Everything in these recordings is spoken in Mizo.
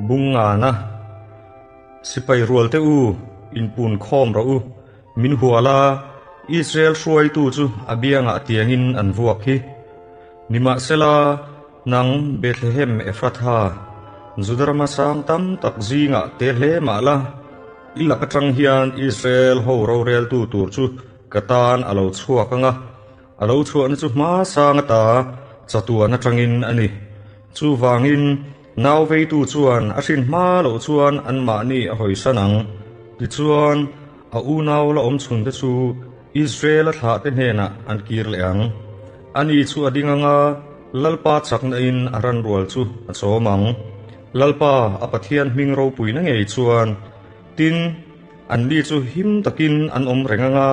Bungngana, Sipai rualte u, inpun khawm rawh u, min hual a, Israel hruaitu chu a biangah tiangin an vuak hi. Nimahsela, nang Bethlehem Ephratha, Juda rama sang tam tak zingah te hle mah la, i lak atang hian Israel ho roreltu tur chu ka tan a lo chhuak ang a, A lo chhuahna chu hma sang ata chatuan atangin a ni. Chuvangin, nau veitu chuan a hrin hma loh chuan anmahni a hawisan ang. Tichuan, a unau la awm chhunte chu Israel-a thlahte hnenah an kir leh ang. Ani chu a ding anga Lalpa chaknain a ranrual chu a chawm ang. Lalpa, a Pathian hming ropuina ngei chuan, tin, anni chu him takin an awm reng anga,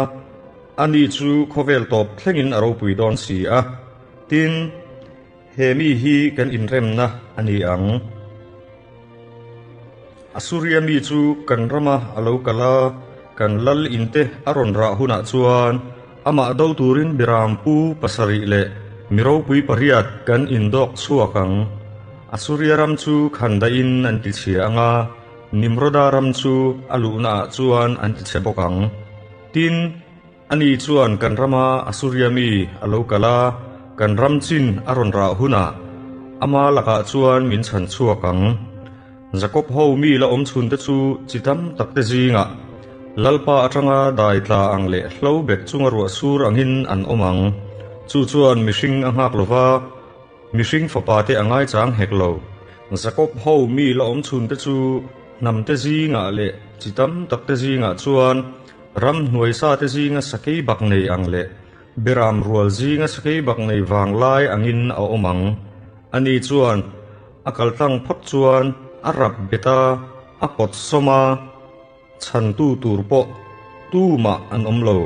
Ani chu khawvel tawp thlengin a ropui dawn si a, tin, he mi hi kan inremna a ni ang. Assuria mi chu kan rama a lo kal a, kan lal inte a rawn rah hunah chuan amah do turin Biram pu pasarih leh mi ropui pariat kan indawk chhuak ang. Assuria ram chu khandaihin an tichhia ang a, Nimroda ram chu a luhnaah chuan an tichhe bawk ang. Tin, ani chuan kan rama Assuria mi a lo kal a, kan ram chin a rawn rah hunah ama lakah chuan min chhan chhuak ang. Jakob ho mi la awm chhunte chu chi tam takte zingah Lalpa atanga dai tla ang leh hlo bet chunga ruah sur angin an awm ang. Chu chuan mihring a nghak lo va. Mihring fapa te a ngaichang hek lo. Jakob ho mi la awm chhun te chu hnam te zingah leh chi tam tak te zingah chuan ram hnuai sa te zinga sakei bak nei ang leh beram rual zinga sakei bak nei vang lai angin a awm ang. Ani chuan a kaltlang phawt chuan a rap bet a, a pawt sawm a. Chhantu tur pawh tumah an awm lo.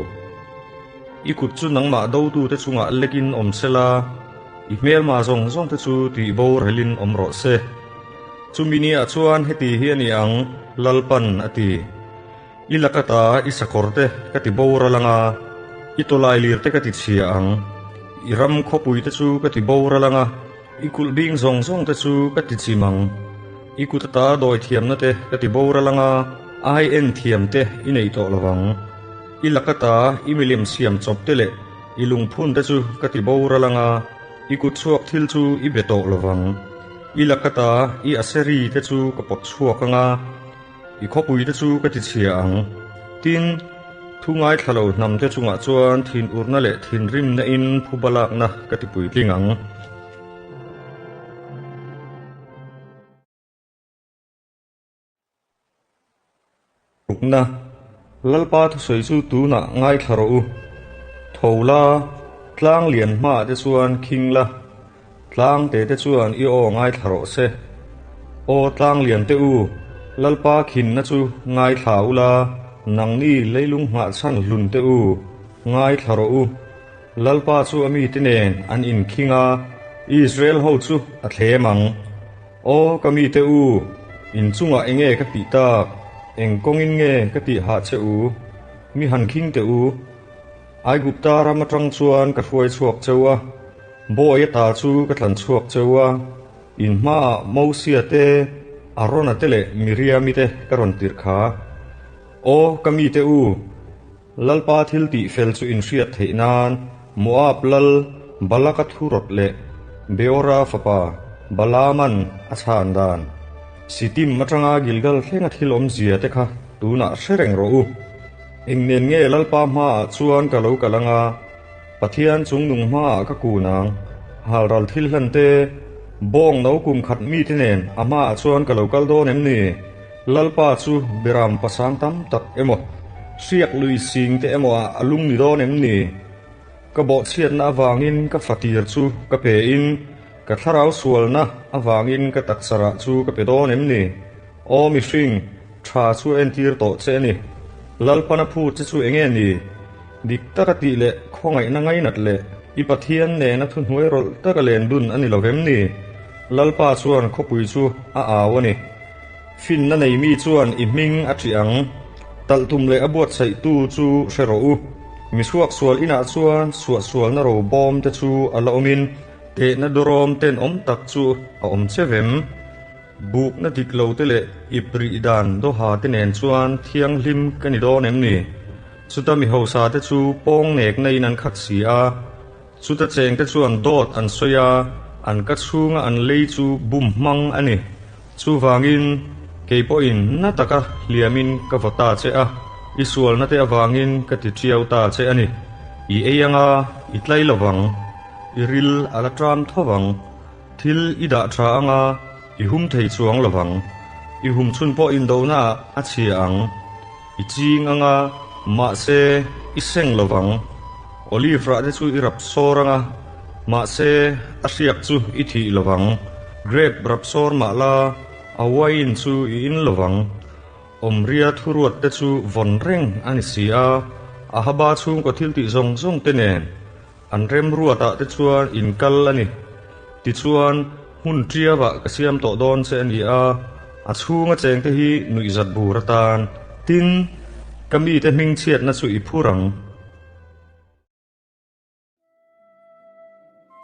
I kut chu nangmah dotute chungah lekin awm se la, i hmelma zawng zawngte chu tih borelin awm rawh se. Chumi niah chuan heti hi a ni ang, Lalpan a ti. I lakata i sakawrte ka ti boral ang a, i tawlailirte ka ti chhia ang. I ram khawpuite chu ka ti boral ang a, i kulh bing zawng zawngte chu ka ti chim ang. I kut ata dawi thiamna te ka ti boral anga ai en thiam te i nei tawh lo vang. I lak ata i milim siam chawp te leh i lungphun te chu ka ti boral anga i kut chhuak thil chu i be tawh lo vang. I lak ata i Aseri te chu ka pawt chhuak anga i khawpui te chu ka ti chhia ang. Tin, thu ngaithla lo hnam te chungah chuan thinurna leh thinrimna in phuba lakna ka ti puitling ang. Rukna, Lalpa thusawi chu tunah ngaithla rawh u. Tho la, tlang lian hmaah te chuan khing la, tlang te te chuan i aw ngaithla rawh se. Aw tlang lian te u, Lalpa khinna chu ngaithla ula, nangni leilung nghahchhan hlun te u, ngaithla rawh u. Lalpa chu a mite nen an inkhing a, Israel ho chu a thlem ang. Aw ka mite u, in chungah enge ka tih tak? Eng kawngin nge ka tih hah che u? Mi han khing teh u. Aigupta ram atang chuan ka hruai chhuak cheu a, bawi ata chu ka tlan chhuak cheu a, in hmaah Mosia te, Arona te leh Miriami te ka rawn tirh kha. Aw ka mite u, Lalpa thil tih fel chu in hriat theih nan Moab lal Balaka thu rawt leh Beora fapa Balaaman a chhan dan Sitim atanga Gilgal thlenga thil awmzia te kha tunah hre reng rawh u. Eng nen nge Lalpa hmaah chuan ka lo kal anga Pathian chungnung hmaah ka kun ang, halral thil hlan te, bawng no kum khat mite nen a hmaah chuan ka lo kal dawn em ni? Lalpa chu Biram pasang tam tak emaw, hriak lui sing te emaw ah a lung ni dawn em ni? Ka bawhchhiatna avangin ka fatir chu ka pe in, ka thlarau sualna avangin ka taksa rah chu ka pe dawn em ni? Aw mihring, tha chu a entir tawh che a ni. Lalpana phut che chu enge ni? Dik taka tih leh khawngaihna ngainat leh i Pathian nena thuhnuai rawlh taka len dun a ni lo vem ni? Lalpa chuan khawpui chu a au a ni. Finna nei mi chuan i hming a ṭih ang. Talh tum leh a buatsaihtu chu hre rawh u. Mi suaksual inah chuan suahsualna ro bawm te chu a la awmin tehna durawm tenawm tak chu a awm che vem. Bukna dik lo te leh ip rih dan dawha te nen chuan thianghlim ka ni dawn em ni? Chuta mi hausa te chu pawng nekna in an khat si a, chuta cheng te chuan dawt an sawi a, an ka chhunga an lei chu bum hmang a ni. Chuvangin, kei pawhin na taka hliamin ka vaw ta che a, i sualna te avangin ka ti tiau ta che a ni. I ei anga i tlai lovang, i ril a la ṭam tho vang. Thil i dah tha anga i hum thei chuang lovang. I hum chhun pawh indona ah a chhia ang. I ching anga mahse i seng lovang. Olive rah te chu i rap sawr anga mahse a hriak chu i thih lovang. Grape rap sawr mah la a wine chu i in lovang. Awmria thuruat te chu vawn reng a ni si a, Ahaba chhungkaw thil tih zawng zawng te nen. An remruatah te chuan in kal a ni. Tichuan, hmun ṭiavah ka siam tawh dawn che a ni a, a chhunga chengte hi nuihzat bur atan. Tin, ka mite hmingchhiatna chu i phur ang.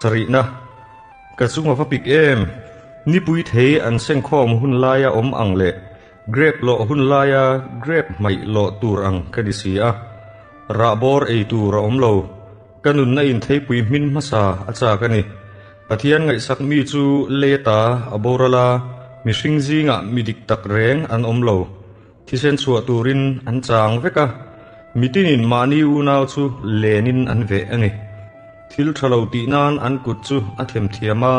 Sarihna, Ka chunga va pik em? Nipui thei an sengkhawm hun laia awm ang leh grape lawh hun laia grape hmaih lawh tur ang ka ni si a. Rah bawr ei tur a awm lo. Ka nunna in theipui hmin hmasa a chak a ni. Pathian ngaihsak mi chu lei ata a boral a, mihring zingah mi dik tak reng an awm lo. Thisen chhuah turin an chang vek a, mitinin mahni unau chu lenin an veh a ni. Thil tha lo tih nan an kut chu a themthiam a.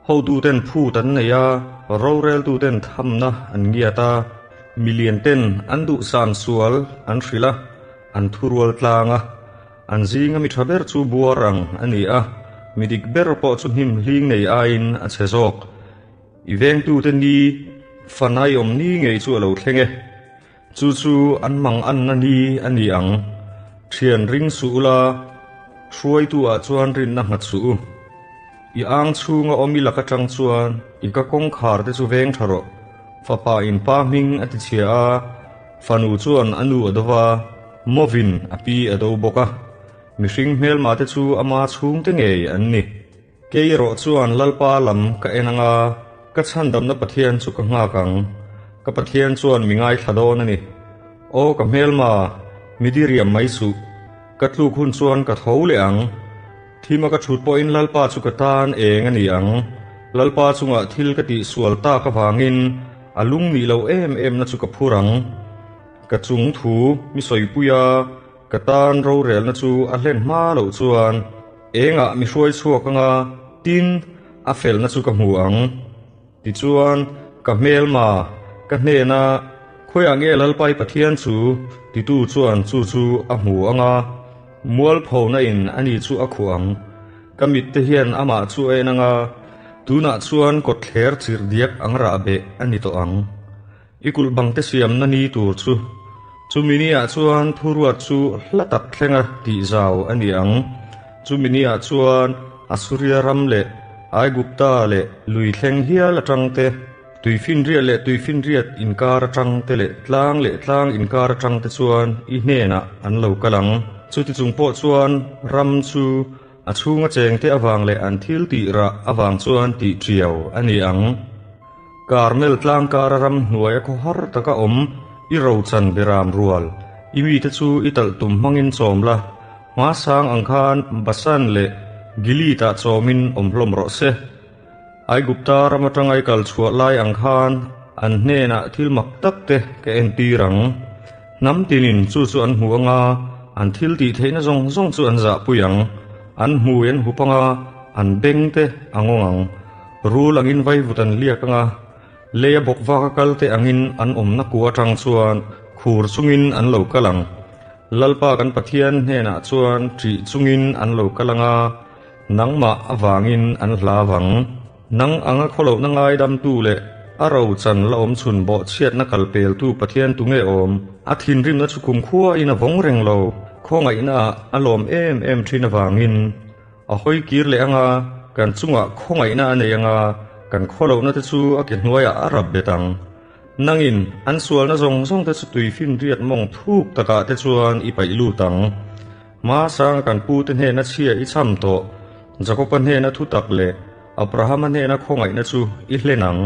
Hotuten phut an nei a, roreltuten thamna an ngiat a, milianten an duhsan sual an hrilh a, an thurual tlang a. An zinga mi tha ber chu buar ang a ni a, mi dik ber pawh chu hnim hling nei aiin a chhe zawk. I vengtute ni fanai awm ni ngei chu a lo thleng e. Chu chu an mang anna ni a ni ang. Thian ring suh ula, hruaitu ah chuan rinna nghat suh u. I ang chhunga awm i lak atang chuan i ka kawngkhar te chu veng tha rawh. Fapa in pa hming a ti chhia a, fanu chuan a nu a do va, Movin a pi a do bawk a. Mihring hmelma te chu ama chhungte ngei an ni. Kei erawh chuan Lalpa lam ka en anga, ka chhandamna Pathian chu ka nghak ang. Ka Pathian chuan mi ngaithla dawn a ni. Aw ka hmelma, mi diriam mai suh. Ka tluk hun chuan ka tho leh ang. Thima ka thut pawhin Lalpa chu ka tan eng a ni ang. Lalpa chungah thil ka tih sual tak avangin a lung nih loh em emna chu ka phur ang. Ka chung thu mi sawipui a, ka tan rorelna chu a hlen hma loh chuan Engah mi hruai chhuak anga tin a felna chu ka hmu ang. Tichuan, ka hmelma, ka hnena khawiah nge Lalpai Pathian chu titu chuan chu chu a hmu anga, mualphona in ani chu a khuh ang. Ka mitte hian amah chu a en anga, tunah chuan kawtthler chirh diak ang rah beh a ni tawh ang. I kulh bangte siamna ni tur chu chumi niah chuan thuruat chu hla tak thlenga tih zau a ni ang. Chumi niah chuan Asuria ram leh Aigupta leh lui thleng hial atang te, tuifinriat leh tuifinriat inkar atang te leh tlang leh tlang inkar atang te chuan i hnenah an lo kal ang. Chuti chung pawh chuan ram chu a chhunga chengte avang leh an thil tih rah avang chuan tih ṭiau a ni ang. Karmel tlangkara ram hnuaia khaw har taka awm i rochan beram rual, i mite chu i talh tum hmangin chawm la, hmasang ang khan Basan leh Gilead-ah chawmin awm hlawm rawh se. Aigupta ram atanga i kal chhuah lai ang khan an hnenah thil mak tak te ka entir ang. Hnam tinin chu chu an hmu anga, an thil tih theihna zawng zawng chu an zahpui ang. An hmui an hup anga, an beng te a ngawng ang. Rul angin vaivut an liak anga, leia bawk vaka kal te angin an awmna kua atang chuan khur chungin an lo kal ang. Lalpa kan Pathian hnenah chuan ṭih chungin an lo kal anga, nangmah avangin an hlav ang. Nang anga khawlohna ngaidamtu leh a rochan la awm chhun bawhchhiatna kal peltu Pathian tu nge awm? A thinrimna chu kumkhuain a vawng reng lo, khawngaihnaah a lawm em em ṭhin avangin. A hawi kir leh anga, kan chungah khawngaihna a nei anga, kan khawlohna te chu a ke hnuaiah a rap bet ang. Nangin an sualna zawng zawng te chu tuifinriat mawng thuk takah te chuan i paih lut ang. Hmasanga kan pute hnena chhia i cham tawh, Jakoba hnena thutak leh Abrahama hnena khawngaihna chu i hlen ang.